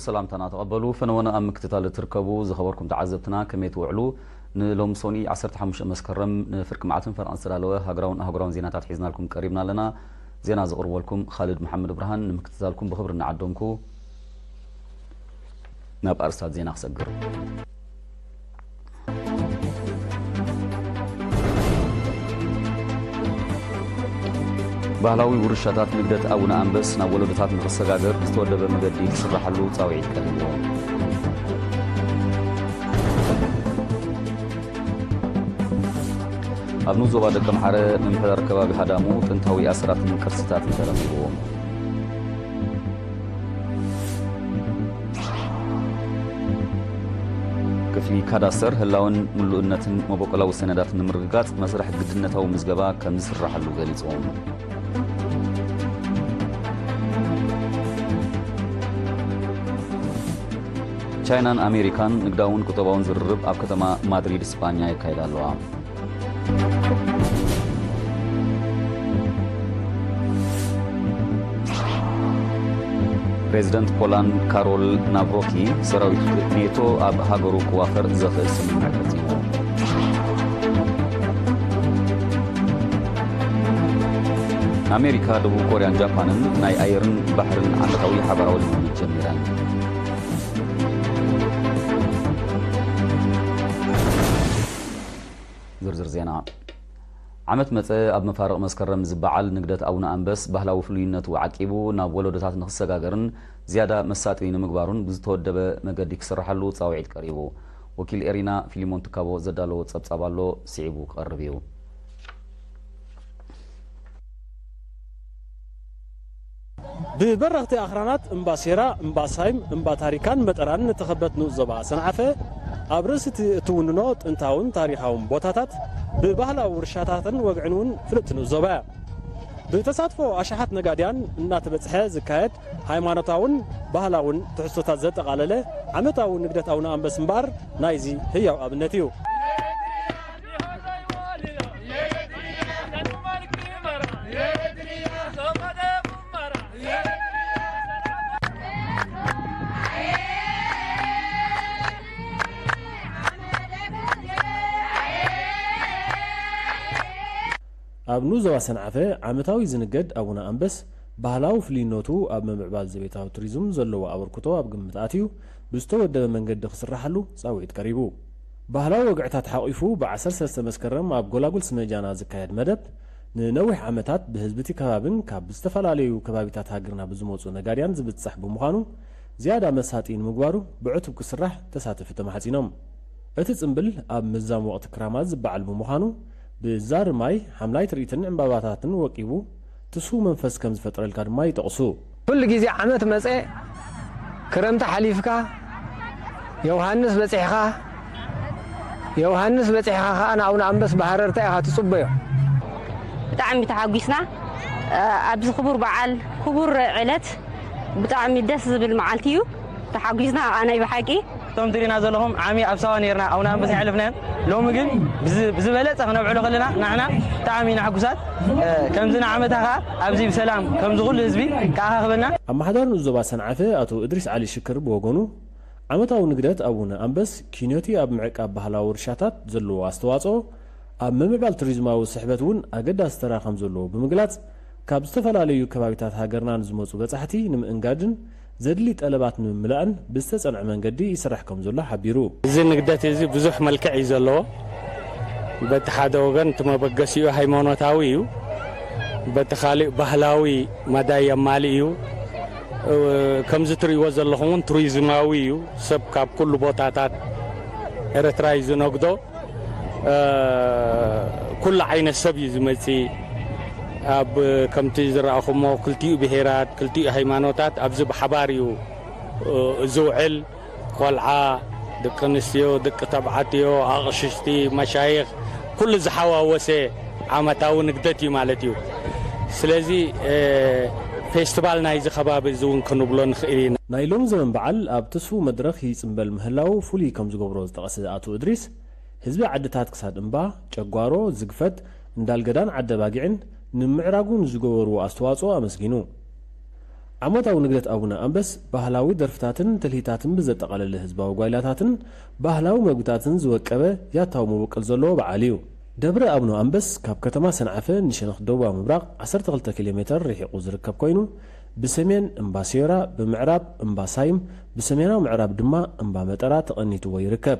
ሰላምታና ተቐበሉ። ፈነወነ ኣብ ምክትታል እትርከቡ ዝኸበርኩም ተዓዘብትና ከመይ ትውዕሉ? ንሎሚ ሶኒ ዓሰርተ ሓሙሽተ መስከረም ንፍርቂ መዓልትን ፈረቓን ዝተዳለወ ሃገራውን ኣህጉራውን ዜናታት ሒዝናልኩም ቀሪብና ኣለና። ዜና ዘቕርበልኩም ኻልድ መሓመድ ብርሃን፣ ንምክትታልኩም ብኽብሪ እናዓደምኩ ናብ ኣርስታት ዜና ክሰግር። ባህላዊ ውርሻታት ንግደት ኣቡነ ኣንበስ ናብ ወለዶታት ንኽሰጋገር ብዝተወደበ መገዲ ክስራሓሉ ጻውዒት ቀሪቡ። ኣብ ንኡስ ዞባ ደቀምሓረ ምምሕዳር ከባቢ ሃዳሙ ጥንታዊ ኣሰራትን ቅርስታትን ተረኺብዎም። ክፍሊ ካዳስተር ህላወን ምሉእነትን መበቆላዊ ሰነዳት ንምርግጋጽ መስርሕ ግድነታዊ ምዝገባ ከም ዝስራሓሉ ገሊጹ። ቻይናን ኣሜሪካን ንግዳውን ቁጠባውን ዝርርብ ኣብ ከተማ ማድሪድ ስጳኛ የካይዳ ኣለዋ። ፕሬዚደንት ፖላንድ ካሮል ናቭሮኪ ሰራዊት ኔቶ ኣብ ሃገሩ ክዋፈር ዘኽእል ስምምዕ ፈጺሙ። ኣሜሪካ፣ ደቡብ ኮርያን ጃፓንን ናይ ኣየርን ባሕርን ዓመታዊ ሓባራዊ ልምምድ ጀሚረን። ዝርዝር ዜና። ዓመት መጸ ኣብ መፋርቕ መስከረም ዝበዓል ንግደት ኣቡነ ኣንበስ ባህላዊ ፍሉይነቱ ዓቂቡ ናብ ወለዶታት ንኽሰጋገርን ዝያዳ መሳጢ ንምግባሩን ብዝተወደበ መገዲ ክስርሓሉ ጻውዒት ቀሪቡ። ወኪል ኤሪና ፊሊሞን ትካቦ ዘዳለዎ ጸብጻብ ኣሎ፣ ስዒቡ ክቐርብ እዩ። ብበረኽቲ ኣኽራናት እምባ ሴራ፣ እምባ ሳይም፣ እምባ ታሪካን መጠራን ንተኸበት ንኡስ ዞባ ሰንዓፈ፣ ኣብ ርእሲ እቲ እትውንኖ ጥንታውን ታሪኻውን ቦታታት፣ ብባህላዊ ውርሻታትን ወግዕን እውን ፍልጥቲ ንኡስ ዞባ እያ። ብተሳትፎ ኣሽሓት ነጋድያን እናተበጽሐ ዝካየድ ሃይማኖታውን ባህላውን ትሕዝቶታት ዘጠቓለለ ዓመታዊ ንግደት ኣቡነ ኣንበስ እምበኣር ናይዚ ህያው ኣብነት እዩ። ኣብ ንኡስ ዞባ ሰንዓፈ ዓመታዊ ዝንገድ ኣቡነ ኣንበስ ባህላዊ ፍልይነቱ ኣብ ምምዕባል ዘቤታዊ ቱሪዝም ዘለዎ ኣበርክቶ ኣብ ግምት ኣትዩ ብዝተወደበ መንገዲ ክስራሓሉ ጻውዒት ቀሪቡ። ባህላዊ ወግዕታት ሓቒፉ ብዓሰርተ ሰለስተ መስከረም ኣብ ጎላጉል ስመጃና ዝካየድ መደብ፣ ንነዊሕ ዓመታት ብህዝቢ እቲ ከባብን ካብ ዝተፈላለዩ ከባቢታት ሃገርና ብዝመጹ ነጋድያን ዝብጻሕ ብምዃኑ፣ ዝያዳ መሳጢ ንምግባሩ ብዕቱብ ክስራሕ ተሳተፍቲ ተማሕጺኖም። እቲ ጽምብል ኣብ ምዛም ወቕቲ ክራማት ዝበዓል ብምዃኑ፣ ብዛር ማይ፣ ሓምላይ ትርኢትን ዕምባባታትን ወቂቡ፣ ትስፉው መንፈስ ከም ዝፈጥረልካ ድማ ይጠቕሱ። ኩሉ ግዜ ዓመት መጸ፣ ክረምቲ ሓሊፍካ፣ ዮሃንስ በጺሕኻ፣ ዮሃንስ በጺሕኻ ኸኣ ንኣቡነ ኣንበስ ብሃረርታ ኢኻ ትጽበዮ። ብጣዕሚ ተሓጒስና። ኣብዚ ክቡር በዓል፣ ክቡር ዕለት፣ ብጣዕሚ ደስ ዝብል መዓልቲ እዩ። ተሓጒስና ኸኣ ናይ ብሓቂ። እቶም ትሪእና ዘለኹም ዓሚ ኣብ ሳዋ ነይርና፣ ኣቡነ ኣንበሳ የሕልፍናዮም። ሎሚ ግን ብዝ-፣ ብዝበለጸ ክነብዕሎ ከለና ንሕና ብጣዕሚ ኢና ሕጉሳት። እ፣ ከምዚ ንዓመታ ኸኣ ኣብዚ ብሰላም ከምዚ ኩሉ ህዝቢ ክኣኻኽበና። ኣመሓዳሪ ንኡስ ዞባ ሰንዓፈ ኣቶ እድሪስ ዓሊ ሽክር ብወገኑ፣ ዓመታዊ ንግደት ኣቡነ ኣንበስ ኪንዮቲ ኣብ ምዕቃብ ባህላዊ ውርሻታት ዘለዎ ኣስተዋጽኦ፣ ኣብ ምምዕባል ቱሪዝማዊ ስሕበት እውን ኣገዳሲ ተራ ከም ዘለዎ ብምግላጽ፣ ካብ ዝተፈላለዩ ከባቢታት ሃገርና ንዝመጹ በጻሕቲ ንምእንጋድን ዘድሊ ጠለባት ንምምላእን ብዝተጸንዐ መንገዲ ይስራሕ ከም ዘሎ ሓቢሩ። እዚ ንግደት እዚ ብዙሕ መልክዕ እዩ ዘለዎ። በቲ ሓደ ወገን እቲ መበገሲኡ ሃይማኖታዊ እዩ፣ በቲ ካልእ ባህላዊ መዳይ የማልእ እዩ። እ፣ ከምዚ ትርእይዎ ዘለኹም እውን ቱሪዝማዊ እዩ። ሰብ ካብ ኩሉ ቦታታት ኤርትራ እዩ ዝነግዶ። እ፣ ኩሉ ዓይነት ሰብ እዩ ዝመጽእ። ኣብ ከምቲ ዝረኣኹሞ ክልቲኡ ብሄራት፣ ክልቲኡ ሃይማኖታት ኣብዚ ብሓባር እዩ፣ እ፣ ዝውዕል። ቆልዓ፣ ደቂ ኣንስትዮ፣ ደቂ ተባዕትዮ፣ ኣቕሽሽቲ፣ መሻይኽ፣ ኩሉ ዝሓዋወሰ ዓመታዊ ንግደት እዩ ማለት እዩ። ስለዚ፣ እ፣ ፌስቲቫል ናይዚ ከባቢ እዚ እውን ክንብሎ ንኽእል ኢና። ናይ ሎሚ ዘመን በዓል ኣብ ትስፉው መድረኽ ይጽምበል ምህላው ፍሉይ ከም ዝገብሮ ዝጠቐሰ ኣቶ እድሪስ፣ ህዝቢ ዓድታት ክሳድ እምባ፣ ጨጓሮ፣ ዝግፈት፣ እንዳልገዳን ዓደባጊዕን ንምምዕራጉ ንዝገበርዎ ኣስተዋጽኦ ኣመስጊኑ። ዓመታዊ ንግደት ኣቡነ ኣንበስ ባህላዊ ደርፍታትን ትልሂታትን ብዘጠቓለለ ህዝባዊ ጓይላታትን ባህላዊ መግብታትን ዝወቀበ ያታዊ መበቆል ዘለዎ በዓል እዩ። ደብረ ኣቡነ ኣንበስ ካብ ከተማ ሰንዓፈ ንሸነኽ ደቡባዊ ምብራቕ ዓሰርተ ክልተ ኪሎ ሜተር ርሒቑ ዝርከብ ኮይኑ፣ ብሰሜን እምባ ሴዮራ፣ ብምዕራብ እምባ ሳይም፣ ብሰሜናዊ ምዕራብ ድማ እምባ መጠራ ተቐኒትዎ ይርከብ።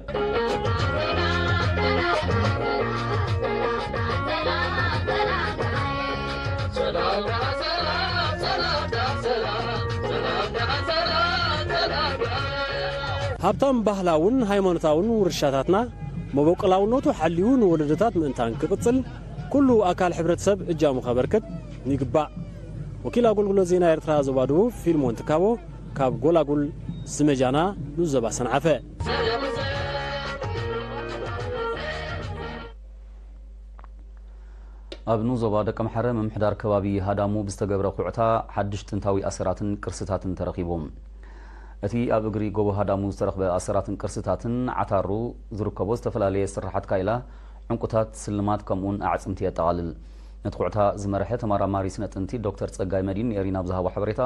ሃብታም ባህላውን ሃይማኖታውን ውርሻታትና መበቆላውነቱ ሓልዩ ንወለዶታት ምእንታን ክቕጽል ኩሉ ኣካል ሕብረተሰብ እጃሙ ከበርክት ይግባእ። ወኪል ኣገልግሎት ዜና ኤርትራ ዞባ ደቡብ ፊልሞን ትካቦ ካብ ጎላጉል ስመጃና ንዞባ ሰንዓፈ። ኣብ ንዞባ ደቀምሓረ ምምሕዳር ከባቢ ሃዳሙ ብዝተገብረ ኩዕታ ሓድሽ ጥንታዊ ኣሰራትን ቅርስታትን ተረኺቡ። እቲ ኣብ እግሪ ጎቦ ሃዳሙ ዝተረኽበ ኣሰራትን ቅርስታትን ዓታሩ ዝርከቦ ዝተፈላለየ ስርሓት ካይላ፣ ዕንቁታት፣ ስልማት ከምኡውን ኣዕጽምቲ የጠቓልል። ነቲ ኩዕታ ዝመርሐ ተመራማሪ ስነ ጥንቲ ዶክተር ጸጋይ መዲን ንኤሪና ብዝሃቦ ሓበሬታ፣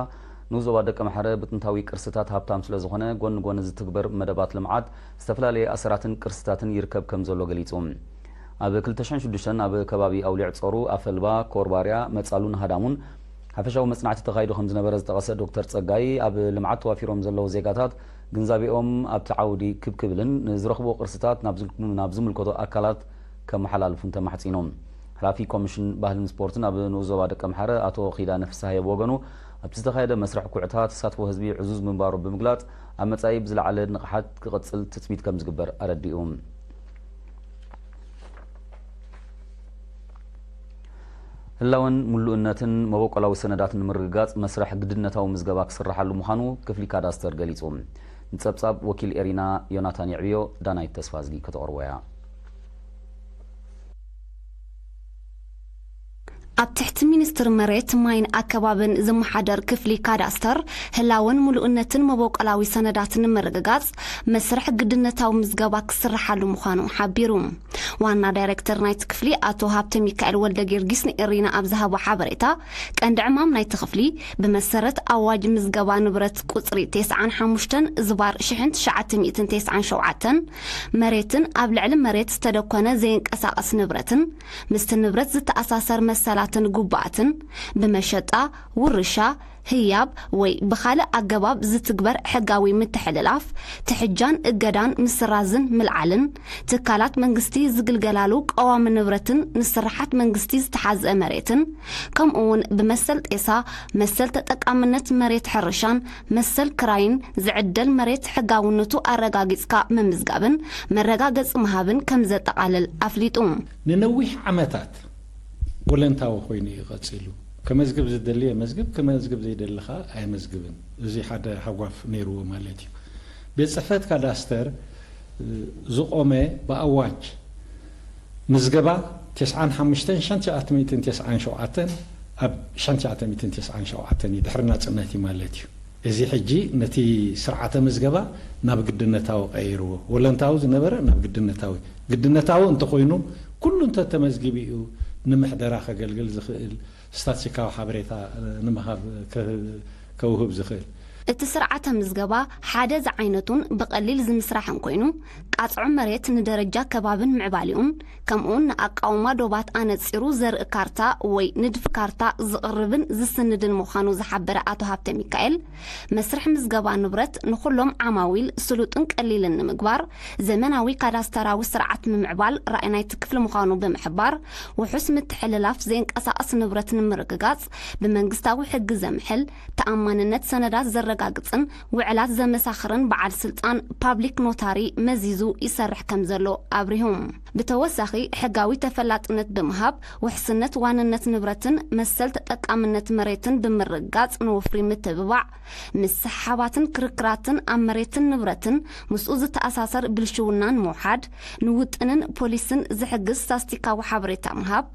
ንዞባ ደቀምሓረ ብጥንታዊ ቅርስታት ሃብታም ስለ ዝኾነ፣ ጎኒ ጎኒ ዝትግበር መደባት ልምዓት ዝተፈላለየ ኣሰራትን ቅርስታትን ይርከብ ከም ዘሎ ገሊጹ። ኣብ ክልተ ሽሕን ሽዱሽተን ኣብ ከባቢ ኣውሊዕ ጾሩ፣ ኣፈልባ፣ ኮርባርያ፣ መጻሉን ሃዳሙን ሓፈሻዊ መጽናዕቲ ተኻይዱ ከም ዝነበረ ዝጠቐሰ ዶክተር ጸጋይ፣ ኣብ ልምዓት ተዋፊሮም ዘለዉ ዜጋታት ግንዛቤኦም ኣብቲ ዓውዲ ክብ ክብልን ንዝረኽብዎ ቅርስታት ናብ ዝል-፣ ናብ ዝምልከቶ ኣካላት ከመሓላልፉን ተማሕጺኑ። ሓላፊ ኮሚሽን ባህልን ስፖርትን ኣብ ንኡስ ዞባ ደቀምሓረ ኣቶ ኪዳነ ፍስሃየ ብወገኑ፣ ኣብቲ ዝተኻየደ መስርሕ ኩዕታ ተሳትፎ ህዝቢ ዕዙዝ ምንባሩ ብምግላጽ፣ ኣብ መጻኢ ብዝለዓለ ንቕሓት ክቕጽል ትጽቢት ከም ዝግበር ኣረዲኡ። ህላወን ምሉእነትን መበቆላዊ ሰነዳት ንምርግጋጽ መስርሕ ግድነታዊ ምዝገባ ክስርሓሉ ምዃኑ ክፍሊ ካዳስተር ገሊጹ። ንጸብጻብ ወኪል ኤሪና ዮናታን የዕብዮ፣ ዳናይት ተስፋዝጊ ከተቕርቦ እያ። ኣብ ትሕቲ ሚኒስትሪ መሬት፣ ማይን ኣከባብን ዝመሓደር ክፍሊ ካዳስተር፣ ህላወን ምሉእነትን መበቆላዊ ሰነዳት ንምርግጋጽ መስርሕ ግድነታዊ ምዝገባ ክስርሓሉ ምዃኑ ሓቢሩ። ዋና ዳይሬክተር ናይቲ ክፍሊ ኣቶ ሃብተ ሚካኤል ወልደ ጊዮርጊስ ንኤሪና ኣብ ዝሃቦ ሓበሬታ፣ ቀንዲ ዕማም ናይቲ ክፍሊ ብመሰረት ኣዋጅ ምዝገባ ንብረት ቁጽሪ ተስዓን ሓሙሽተን ዝባር ሽሕን ትሽዓተ ሚእትን ተስዓን ሸውዓተን፣ መሬትን ኣብ ልዕሊ መሬት ዝተደኮነ ዘይንቀሳቐስ ንብረትን፣ ምስቲ ንብረት ዝተኣሳሰር መሰላትን ግቡኣትን፣ ብመሸጣ፣ ውርሻ፣ ህያብ ወይ ብኻልእ ኣገባብ ዝትግበር ሕጋዊ ምትሕልላፍ፣ ትሕጃን እገዳን ምስራዝን ምልዓልን፣ ትካላት መንግስቲ ዝግልገላሉ ቀዋሚ ንብረትን ንስርሓት መንግስቲ ዝተሓዝአ መሬትን፣ ከምኡ እውን ብመሰል ጤሳ፣ መሰል ተጠቃምነት መሬት ሕርሻን መሰል ክራይን ዝዕደል መሬት ሕጋውነቱ ኣረጋጊጽካ ምምዝጋብን መረጋገጺ ምሃብን ከም ዘጠቓልል ኣፍሊጡ። ንነዊሕ ዓመታት ወለንታዊ ኮይኑ እዩ ቀጺሉ። ከመዝግብ ዝደሊ የመዝግብ፣ ከመዝግብ ዘይደሊ ኸኣ ኣየመዝግብን። እዚ ሓደ ሃጓፍ ነይርዎ ማለት እዩ። ቤት ጽሕፈት ካዳስተር፣ እ፣ ዝቖመ ብኣዋጅ ምዝገባ ተስዓን ሓሙሽተን ሽሕን ትሽዓተ ሚእትን ተስዓን ሸውዓተን ኣብ ሽሕን ትሽዓተ ሚእትን ተስዓን ሸውዓተን እዩ፣ ድሕሪ ናጽነት እዩ ማለት እዩ። እዚ ሕጂ ነቲ ስርዓተ ምዝገባ ናብ ግድነታዊ ቀይርዎ። ወለንታዊ ዝነበረ ናብ ግድነታዊ። ግድነታዊ እንተኾይኑ፣ ኩሉ እንተተመዝጊቡ እዩ ንምሕደራ ከገልግል ዝኽእል፣ ስታትስቲካዊ ሓበሬታ ንምሃብ ከ-፣ ከውህብ ዝኽእል። እቲ ስርዓተ ምዝገባ ሓደ ዝዓይነቱን ብቐሊል ዝምስራሕን ኮይኑ፣ ቃጽዖ መሬት ንደረጃ ከባብን ምዕባሊኡን፣ ከምኡውን ንኣቃውማ ዶባት ኣነጺሩ ዘርኢ ካርታ ወይ ንድፊ ካርታ ዝቕርብን ዝስንድን ምዃኑ ዝሓበረ ኣቶ ሃብተ ሚካኤል፣ መስርሕ ምዝገባ ንብረት ንኹሎም ዓማዊል ስሉጥን ቀሊልን ንምግባር፣ ዘመናዊ ካዳስተራዊ ስርዓት ምምዕባል ራእይ ናይቲ ክፍሊ ምዃኑ ብምሕባር፣ ውሑስ ምትሕልላፍ ዘይንቀሳቐስ ንብረት ንምርግጋጽ፣ ብመንግስታዊ ሕጊ ዘምሕል፣ ተኣማንነት ሰነዳት ዘረጋግጽን ውዕላት ዘመሳኽርን በዓል ስልጣን ፓብሊክ ኖታሪ መዚዙ ይሰርሕ ከም ዘሎ ኣብሪሁ። ብተወሳኺ፣ ሕጋዊ ተፈላጥነት ብምሃብ፣ ውሕስነት ዋንነት ንብረትን መሰል ተጠቃምነት መሬትን ብምርግጋጽ፣ ንወፍሪ ምትብባዕ፣ ምስሕሓባትን ክርክራትን ኣብ መሬትን ንብረትን ምስኡ ዝተኣሳሰር ብልሽውናን ምውሓድ፣ ንውጥንን ፖሊስን ዝሕግዝ ስታስቲካዊ ሓበሬታ ምሃብ፣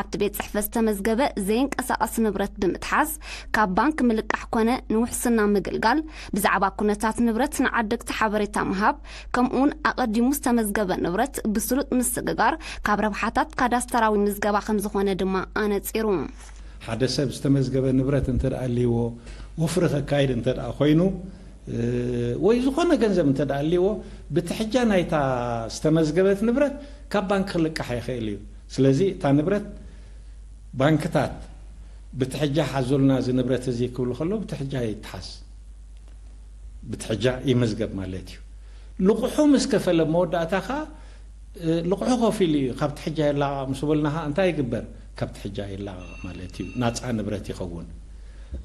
ኣብቲ ቤት ጽሕፈት ዝተመዝገበ ዘይንቀሳቐስ ንብረት ብምትሓዝ፣ ካብ ባንክ ምልቃሕ ኮነ ንውሕስና ምግልጋል፣ ብዛዕባ ኩነታት ንብረት ንዓደግቲ ሓበሬታ ምሃብ፣ ከምኡውን ኣቐዲሙ ዝተመዝገበ ንብረት ብስሉጥ ምስግጋር ካብ ረብሓታት ካዳስተራዊ ምዝገባ ከም ዝኾነ ድማ ኣነጺሩ። ሓደ ሰብ ዝተመዝገበ ንብረት እንተ ደኣ ኣልይዎ፣ ወፍሪ ከካይድ እንተ ደኣ ኮይኑ፣ እ፣ ወይ ዝኾነ ገንዘብ እንተ ደኣ ኣልይዎ፣ ብትሕጃ ናይታ ዝተመዝገበት ንብረት ካብ ባንክ ክልቃሕ ይኽእል እዩ። ስለዚ እታ ንብረት ባንክታት ብትሕጃ ሓዙልና እዚ ንብረት እዚ ክብሉ ከለዉ ብትሕጃ ይትሓዝ። ብትሕጃ ይመዝገብ ማለት እዩ። ልቑሑ ምስ ከፈለ መወዳእታ ኸዓ፣ እ፣ ልቑሑ ከፊሉ እዩ። ካብ ትሕጃ ይላቐቕ ምስ በልና ኸዓ እንታይ ይግበር? ካብ ትሕጃ ይላቐቕ ማለት እዩ። ናጻ ንብረት ይኸውን።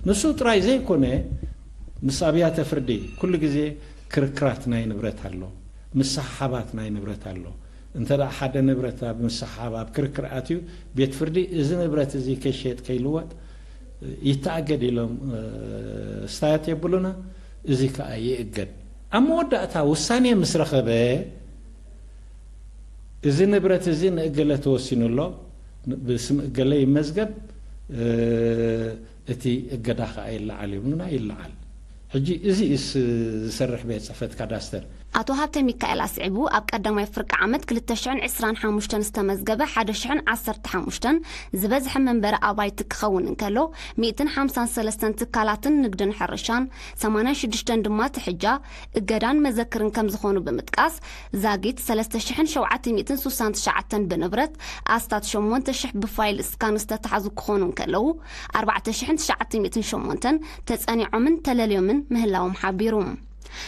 ንሱ ጥራይ ዘይኮነ፣ ምስ ኣብያተ ፍርዲ ኩሉ ግዜ ክርክራት ናይ ንብረት ኣሎ፣ ምስሕሓባት ናይ ንብረት ኣሎ። እንተ ደኣ ሓደ ንብረት ኣብ ምስሕሓብ፣ ኣብ ክርክር ኣትዩ፣ ቤት ፍርዲ እዚ ንብረት እዚ ከይሸየጥ ከይልወጥ ይተኣገድ ኢሎም፣ እ፣ ስታያት የብሉና፣ እዚ ከኣ ይእገድ። ኣብ መወዳእታ ውሳኔ ምስ ረኸበ፣ እዚ ንብረት እዚ ንእገለ ተወሲኑ ኣሎ፣ ን-፣ ብስም እገለ ይመዝገብ፣ እ፣ እቲ እገዳ ከኣ ይለዓል ይብሉና፣ ይለዓል። ሕጂ እዚእስ ዝሰርሕ ቤት ጽሕፈት ካዳስተር። ኣቶ ሃብተ ሚካኤል ኣስዒቡ፣ ኣብ ቀዳማይ ፍርቂ ዓመት ክልተ ሽሕን ዕስራን ሓሙሽተን ዝተመዝገበ ሓደ ሽሕን ዓሰርተ ሓሙሽተን ዝበዝሐ መንበሪ ኣባይቲ ክኸውን እንከሎ፣ ሚእትን ሓምሳን ሰለስተን ትካላትን ንግድን ሕርሻን፣ ሰማንያን ሽዱሽተን ድማ ትሕጃ፣ እገዳን መዘክርን ከም ዝኾኑ ብምጥቃስ፣ ዛጊት ሰለስተ ሽሕን ሸውዓተ ሚእትን ሱሳን ትሽዓተን ብንብረት፣ ኣስታት ሸሞንተ ሽሕ ብፋይል ስካን ዝተታሕዙ ክኾኑ እንከለዉ፣ ኣርባዕተ ሽሕን ትሽዓተ ሚእትን ሸሞንተን ተጸኒዖምን ተለልዮምን ምህላዎም ሓቢሩ።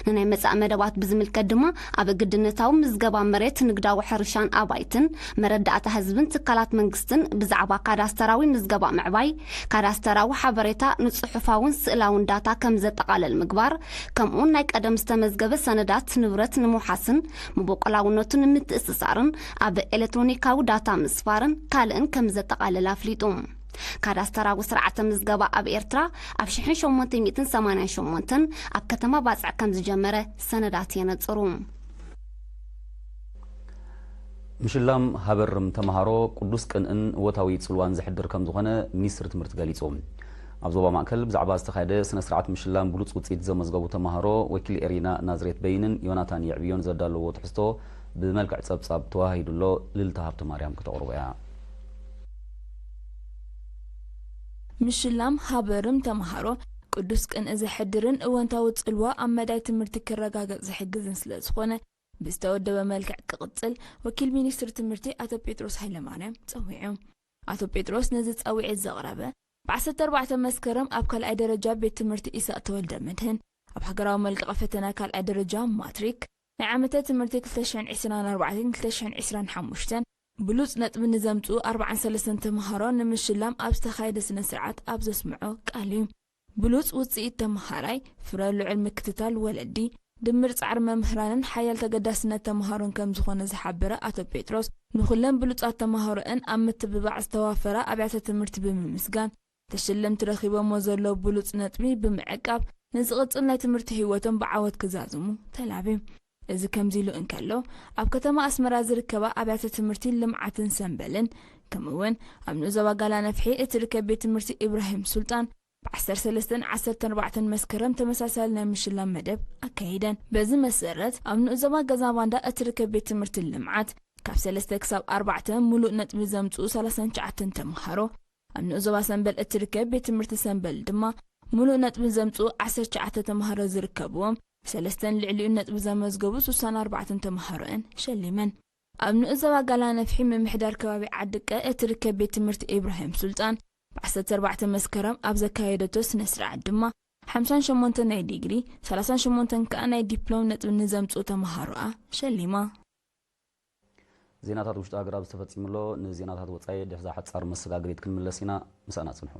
ንናይ መጻኢ መደባት ብዝምልከት ድማ፣ ኣብ ግድነታዊ ምዝገባ መሬት፣ ንግዳዊ ሕርሻን ኣባይትን፣ መረዳእታ ህዝብን ትካላት መንግስትን ብዛዕባ ካዳስተራዊ ምዝገባ ምዕባይ፣ ካዳስተራዊ ሓበሬታ ንጽሑፋውን ስእላውን ዳታ ከም ዘጠቓልል ምግባር፣ ከምኡውን ናይ ቀደም ዝተመዝገበ ሰነዳት ንብረት ንምውሓስን መበቆላውነቱ ንምትእስሳርን ኣብ ኤሌክትሮኒካዊ ዳታ ምስፋርን ካልእን ከም ዘጠቓልል ኣፍሊጡ። ካዳስተራዊ ስርዓተ ምዝገባ ኣብ ኤርትራ ኣብ ሽሕን ሸሞንተ ሚእትን ሰማንያን ሸሞንተን ኣብ ከተማ ባጽዕ ከም ዝጀመረ ሰነዳት የነጽሩ። ምሽላም ሃበርም ተምሃሮ ቅዱስ ቅንእን እወታዊ ጽልዋን ዘሕድር ከም ዝኾነ ሚኒስትሪ ትምህርቲ ገሊጹ። ኣብ ዞባ ማእከል ብዛዕባ ዝተኻየደ ስነ ስርዓት ምሽላም ብሉጽ ውጽኢት ዘመዝገቡ ተምሃሮ ወኪል ኤሪና ናዝሬት በይንን ዮናታን የዕብዮን ዘዳለዎ ትሕዝቶ ብመልክዕ ጸብጻብ ተዋሂዱ ኣሎ። ልልታ ሃብተማርያም ክተቕርቦ እያ። ምሽላም ሃበርም ተምሃሮ ቅዱስ ቅንኢ ዘሕድርን እወንታዊ ጽልዋ ኣብ መዳይ ትምህርቲ ክረጋገጽ ዝሕግዝን ስለ ዝኾነ፣ ብዝተወደበ መልክዕ ክቕጽል ወኪል ሚኒስትሪ ትምህርቲ ኣቶ ጴጥሮስ ሃይለማርያም ጸዊዑ። ኣቶ ጴጥሮስ ነዚ ጻውዒት ዘቕረበ፣ ብዓሰርተ ኣርባዕተ መስከረም ኣብ ካልኣይ ደረጃ ቤት ትምህርቲ ኢሳቕ ተወልደ መድህን ኣብ ሃገራዊ መልቀቒ ፈተና ካልኣይ ደረጃ ማትሪክ ናይ ዓመተ ትምህርቲ ክልተ ሽሕን ዕስራን ኣርባዕተን ክልተ ሽሕን ዕስራን ሓሙሽተን ብሉጽ ነጥቢ ንዘምጽኡ ኣርባዓን ሰለስተን ተምሃሮ ንምሽላም ኣብ ዝተኻየደ ስነ ስርዓት ኣብ ዘስምዖ ቃል እዩ። ብሉጽ ውጽኢት ተምሃራይ ፍረ ልዑል ምክትታል ወለዲ፣ ድምር ጻዕሪ መምህራንን ሓያል ተገዳስነት ተምሃሮን ከም ዝኾነ ዝሓበረ ኣቶ ጴጥሮስ፣ ንኹለን ብሉጻት ተምሃሮአን ኣብ ምትብባዕ ዝተዋፈራ ኣብያተ ትምህርቲ ብምምስጋን፣ ተሸለምቲ ረኺቦሞ ዘለዉ ብሉጽ ነጥቢ ብምዕቃብ፣ ንዝቕጽል ናይ ትምህርቲ ህይወቶም ብዓወት ክዛዝሙ ተላብዩ። እዚ ከምዚ ኢሉ እንከሎ፣ ኣብ ከተማ ኣስመራ ዝርከባ ኣብያተ ትምህርቲ ልምዓትን ሰምበልን፣ ከምኡ'ውን ኣብ ንኡስ ዞባ ጋላ ነፍሒ እትርከብ ቤት ትምህርቲ ኢብራሂም ሱልጣን፣ ብዓሰርተ ሰለስተን ዓሰርተ ኣርባዕተን መስከረም ተመሳሳሊ ናይ ምሽላም መደብ ኣካይደን። በዚ መሰረት፣ ኣብ ንኡስ ዞባ ገዛ ባንዳ እትርከብ ቤት ትምህርቲ ልምዓት፣ ካብ ሰለስተ ክሳብ ኣርባዕተ ምሉእ ነጥቢ ዘምጽኡ ሰላሳን ትሽዓተን ተምሃሮ፣ ኣብ ንኡስ ዞባ ሰምበል እትርከብ ቤት ትምህርቲ ሰምበል ድማ፣ ምሉእ ነጥቢ ዘምጽኡ ዓሰርተ ትሽዓተ ተምሃሮ ዝርከብዎም፣ ሰለስተን ልዕሊኡ ነጥቢ ዘመዝገቡ ሱሳን ኣርባዕተን ተምሃሮአን ሸሊመን። ኣብ ንኡስ ዞባ ጋላ ነፍሒ ምምሕዳር ከባቢ ዓዲ ቀ እትርከብ ቤት ትምህርቲ ኢብራሂም ሱልጣን፣ ብዓሰርተ ኣርባዕተ መስከረም ኣብ ዘካየደቶ ስነ ስርዓት ድማ፣ ሓምሳን ሸሞንተን ናይ ዲግሪ፣ ሰላሳን ሸሞንተን ከኣ ናይ ዲፕሎም ነጥቢ ንዘምጽኡ ተምሃሮኣ ሸሊማ። ዜናታት ውሽጢ ሃገር ኣብ ዝተፈጺሙ ኣሎ። ንዜናታት ወጻኢ ድሕዛ ሓጻር መሰጋገሪት ክንምለስ ኢና። ምሳና ጽንሑ።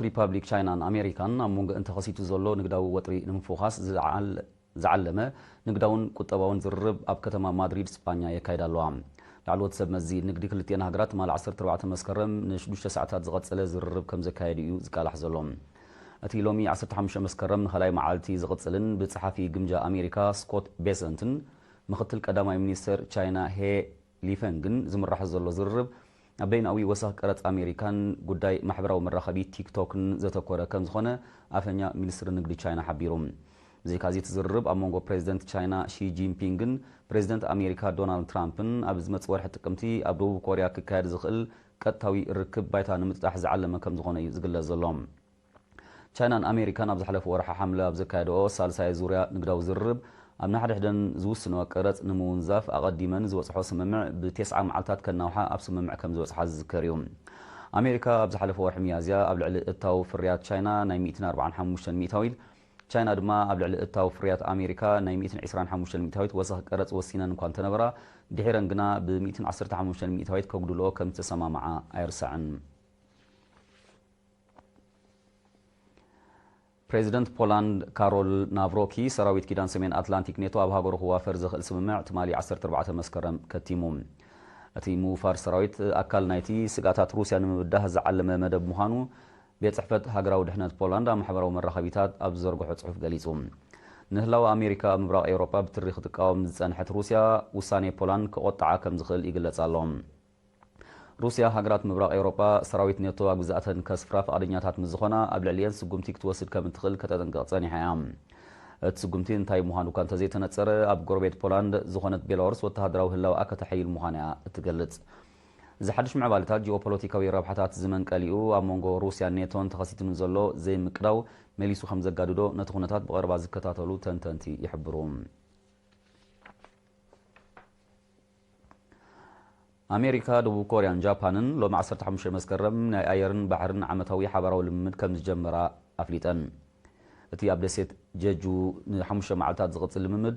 ሪፓብሊክ ቻይናን ኣሜሪካን ኣብ መንጎ እንተኸሲቱ ዘሎ ንግዳዊ ወጥሪ ንምፍዃስ ዝዓል-፣ ዝዓለመ ንግዳውን ቁጠባውን ዝርርብ ኣብ ከተማ ማድሪድ ስጳኛ የካይዳ ኣለዋ። ላዕለዎት ሰብ መዚ ንግዲ ክልቲኤን ሃገራት ትማሊ ዓሰርተ ኣርባዕተ መስከረም ንሽዱሽተ ሰዓታት ዝቐጸለ ዝርርብ ከም ዘካየዱ እዩ ዝቃላሕ ዘሎ። እቲ ሎሚ ዓሰርተ ሓሙሽተ መስከረም ንኻልኣይ መዓልቲ ዝቕጽልን ብጸሓፊ ግምጃ ኣሜሪካ ስኮት ቤሰንትን ምኽትል ቀዳማይ ሚኒስተር ቻይና ሄ ሊፈንግን ዝምራሕ ዘሎ ዝርርብ፣ ኣብ በይናዊ ወሰኽ ቀረጽ ኣሜሪካን ጉዳይ ማሕበራዊ መራኸቢ ቲክቶክን ዘተኮረ ከም ዝኾነ ኣፈኛ ሚኒስትሪ ንግዲ ቻይና ሓቢሩ። ብዘይካዚ፣ እቲ ዝርርብ ኣብ መንጎ ፕሬዚደንት ቻይና ሺ ጂንፒንግን ፕሬዚደንት ኣሜሪካ ዶናልድ ትራምፕን ኣብ ዝመጽእ ወርሒ ጥቅምቲ ኣብ ደቡብ ኮርያ ክካየድ ዝኽእል ቀጥታዊ ርክብ ባይታ ንምጥጣሕ ዝዓለመ ከም ዝኾነ እዩ ዝግለጽ ዘሎ። ቻይናን ኣሜሪካን ኣብ ዝሓለፈ ወርሒ ሓምለ ኣብ ዘካየድኦ ሳልሳይ ዙርያ ንግዳዊ ዝርርብ፣ ኣብ ንሓድሕደን ዝውስንኦ ቀረጽ ንምውንዛፍ ኣቐዲመን ዝበጽሖ ስምምዕ ብቴስዓ መዓልታት ከናውሓ ኣብ ስምምዕ ከም ዝበጽሓ ዝዝከር እዩ። ኣሜሪካ ኣብ ዝሓለፈ ወርሒ ሚያዝያ ኣብ ልዕሊ እታው ፍርያት ቻይና ናይ ሚእትን ኣርባዓን ሓሙሽተን ሚእታዊት፣ ቻይና ድማ ኣብ ልዕሊ እታው ፍርያት ኣሜሪካ ናይ ሚእትን ዕስራን ሓሙሽተን ሚእታዊት ወሰኽ ቀረጽ ወሲነን እኳ እንተነበራ፣ ድሒረን ግና ብ ሚእትን ዓሰርተ ሓሙሽተን ሚእታዊት ከጉድልኦ ከም ዝተሰማምዓ ኣይርሳዕን። ፕሬዚደንት ፖላንድ ካሮል ናቭሮኪ፣ ሰራዊት ኪዳን ሰሜን ኣትላንቲክ ኔቶ ኣብ ሃገሩ ክዋፈር ዘኽእል ስምምዕ ትማሊ ዓሰርተ ኣርባዕተ መስከረም ከቲሙ። እቲ ምውፋር ሰራዊት ኣካል ናይቲ ስግኣታት ሩስያ ንምብዳህ ዝዓለመ መደብ ምዃኑ ቤት ጽሕፈት ሃገራዊ ድሕነት ፖላንድ ኣብ ማሕበራዊ መራኸቢታት ኣብ ዝዘርግሖ ጽሑፍ ገሊጹ። ንህላወ ኣሜሪካ ኣብ ምብራቕ ኤውሮጳ ብትሪ ክትቃወም ዝጸንሐት ሩስያ፣ ውሳኔ ፖላንድ ከቖጥዓ ከም ዝኽእል ይግለጽ ኣሎ። ሩስያ፣ ሃገራት ምብራቕ ኤውሮጳ ሰራዊት ኔቶ ኣብ ግዛኣተን ከስፍራ ፍቓደኛታት ምስ ዝኾና፣ ኣብ ልዕሊኤን ስጉምቲ ክትወስድ ከም እትኽእል ከተጠንቅቕ ጸኒሓ እያ። እቲ ስጉምቲ እንታይ ምዃኑ እኳ እንተዘይተነጸረ፣ ኣብ ጎረቤት ፖላንድ ዝኾነት ቤላሩስ ወተሃደራዊ ህላወኣ ከተሐይል ምዃና እያ እትገልጽ። እዚ ሓድሽ ምዕባለታት ጂኦፖለቲካዊ ረብሓታት ዝመንቀሊኡ፣ ኣብ መንጎ ሩስያን ኔቶን ተኸሲቱ ንዘሎ ዘይምቅዳው መሊሱ ከም ዘጋድዶ ነቲ ኩነታት ብቐረባ ዝከታተሉ ተንተንቲ ይሕብሩ። ኣሜሪካ፣ ደቡብ ኮርያን ጃፓንን ሎሚ ዓሰርተ ሓሙሽተ መስከረም ናይ ኣየርን ባሕርን ዓመታዊ ሓባራዊ ልምምድ ከም ዝጀመራ ኣፍሊጠን። እቲ ኣብ ደሴት ጀጁ ንሓሙሽተ መዓልታት ዝቕጽል ልምምድ፣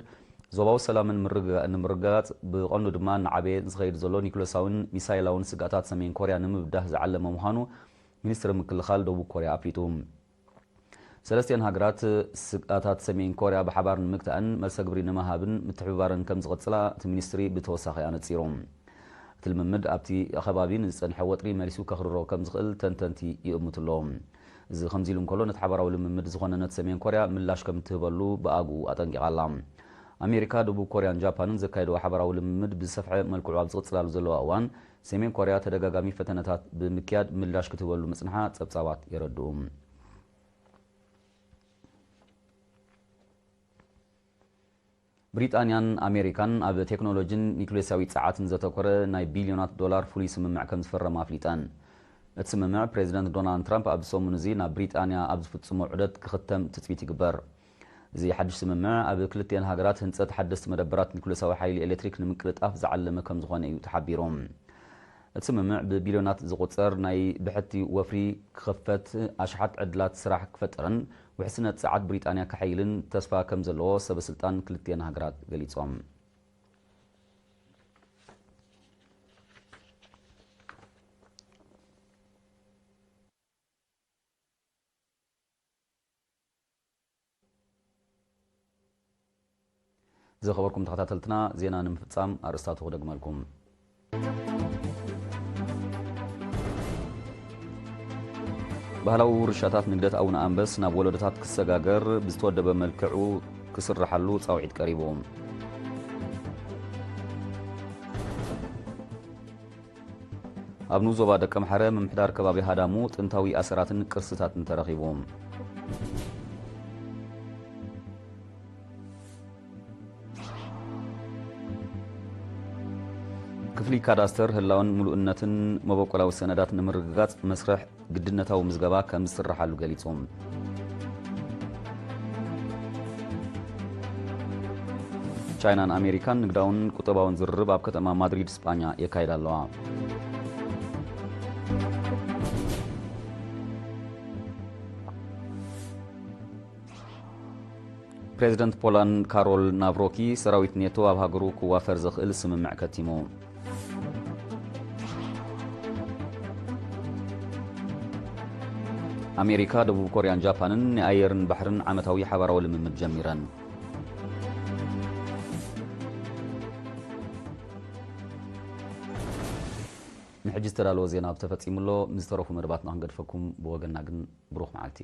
ዞባዊ ሰላምን ምርግጋእን ንምርግጋጽ፣ ብቐንዱ ድማ እናዓበየ ዝኸይድ ዘሎ ኒኩለሳውን ሚሳይላውን ስግኣታት ሰሜን ኮርያ ንምብዳህ ዝዓለመ ምዃኑ ሚኒስትሪ ምክልኻል ደቡብ ኮርያ ኣፍሊጡ። ሰለስቲኤን ሃገራት፣ ስግኣታት ሰሜን ኮርያ ብሓባር ንምግታእን መልሰ ግብሪ ንምሃብን ምትሕብባረን ከም ዝቕጽላ እቲ ሚኒስትሪ ብተወሳኺ ኣነጺሩ። እቲ ልምምድ ኣብቲ ከባቢ ንዝጸንሐ ወጥሪ መሊሱ ከኽርሮ ከም ዝኽእል ተንተንቲ ይእምቱ ኣለዉ። እዚ ከምዚ ኢሉ እንከሎ፣ ነቲ ሓባራዊ ልምምድ ዝኾነነት ሰሜን ኮርያ ምላሽ ከም እትህበሉ ብኣግኡ ኣጠንቂቓ ኣላ። ኣሜሪካ፣ ደቡብ ኮርያን ጃፓንን ዘካየድዎ ሓባራዊ ልምምድ ብዝሰፍሐ መልክዑ ኣብ ዝቕጽላሉ ዘለዋ እዋን፣ ሰሜን ኮርያ ተደጋጋሚ ፈተነታት ብምክያድ ምላሽ ክትህበሉ ምጽንሓ ጸብጻባት የረድኡ። ብሪጣንያን ኣሜሪካን ኣብ ቴክኖሎጂን ኒኩሌሳዊ ጸዓትን ዘተኮረ ናይ ቢልዮናት ዶላር ፍሉይ ስምምዕ ከም ዝፈረማ ኣፍሊጠን። እቲ ስምምዕ፣ ፕሬዚደንት ዶናልድ ትራምፕ ኣብዚ ሰሙን እዚ ናብ ብሪጣንያ ኣብ ዝፍጽሞ ዑደት ክኽተም ትጽቢት ይግበር። እዚ ሓድሽ ስምምዕ፣ ኣብ ክልቲኤን ሃገራት ህንጸት ሓደስቲ መደበራት ኒኩሌሳዊ ሓይሊ ኤሌክትሪክ ንምቅልጣፍ ዝዓለመ ከም ዝኾነ እዩ ተሓቢሩ። እቲ ስምምዕ ብቢልዮናት ዝቑጸር ናይ ብሕቲ ወፍሪ ክኽፈት፣ ኣሽሓት ዕድላት ስራሕ ክፈጥርን ውሕስነት ጸዓት ብሪጣንያ ከሐይልን ተስፋ ከም ዘለዎ ሰበ ስልጣን ክልቲኤን ሃገራት ገሊጾም። ዝኸበርኩም ተኸታተልትና፣ ዜና ንምፍጻም ኣርእስታቱ ክደግመልኩም። ባህላዊ ውርሻታት ንግደት ኣቡነ ኣንበስ ናብ ወለዶታት ክሰጋገር ብዝተወደበ መልክዑ ክስርሓሉ ጻውዒት ቀሪቡ። ኣብ ንኡስ ዞባ ደቀምሓረ ምምሕዳር ከባቢ ሃዳሙ ጥንታዊ ኣሰራትን ቅርስታትን ተረኺቡ። ክፍሊ ካዳስተር ህላወን ምሉእነትን መበቆላዊ ሰነዳት ንምርግጋጽ መስርሕ ግድነታዊ ምዝገባ ከም ዝስርሓሉ ገሊጹ። ቻይናን ኣሜሪካን ንግዳውን ቁጠባውን ዝርርብ ኣብ ከተማ ማድሪድ ስጳኛ የካይዳ ኣለዋ። ፕሬዚደንት ፖላንድ ካሮል ናቭሮኪ፣ ሰራዊት ኔቶ ኣብ ሃገሩ ክዋፈር ዘኽእል ስምምዕ ከቲሙ። ኣሜሪካ፣ ደቡብ ኮርያን ጃፓንን ናይ ኣየርን ባሕርን ዓመታዊ ሓባራዊ ልምምድ ጀሚረን። ንሕጂ ዝተዳለወ ዜና ተፈጺሙ ኣሎ። ምስ ዝተረፉ መደባትና ክንገድፈኩም፣ ብወገንና ግን ብሩኽ መዓልቲ።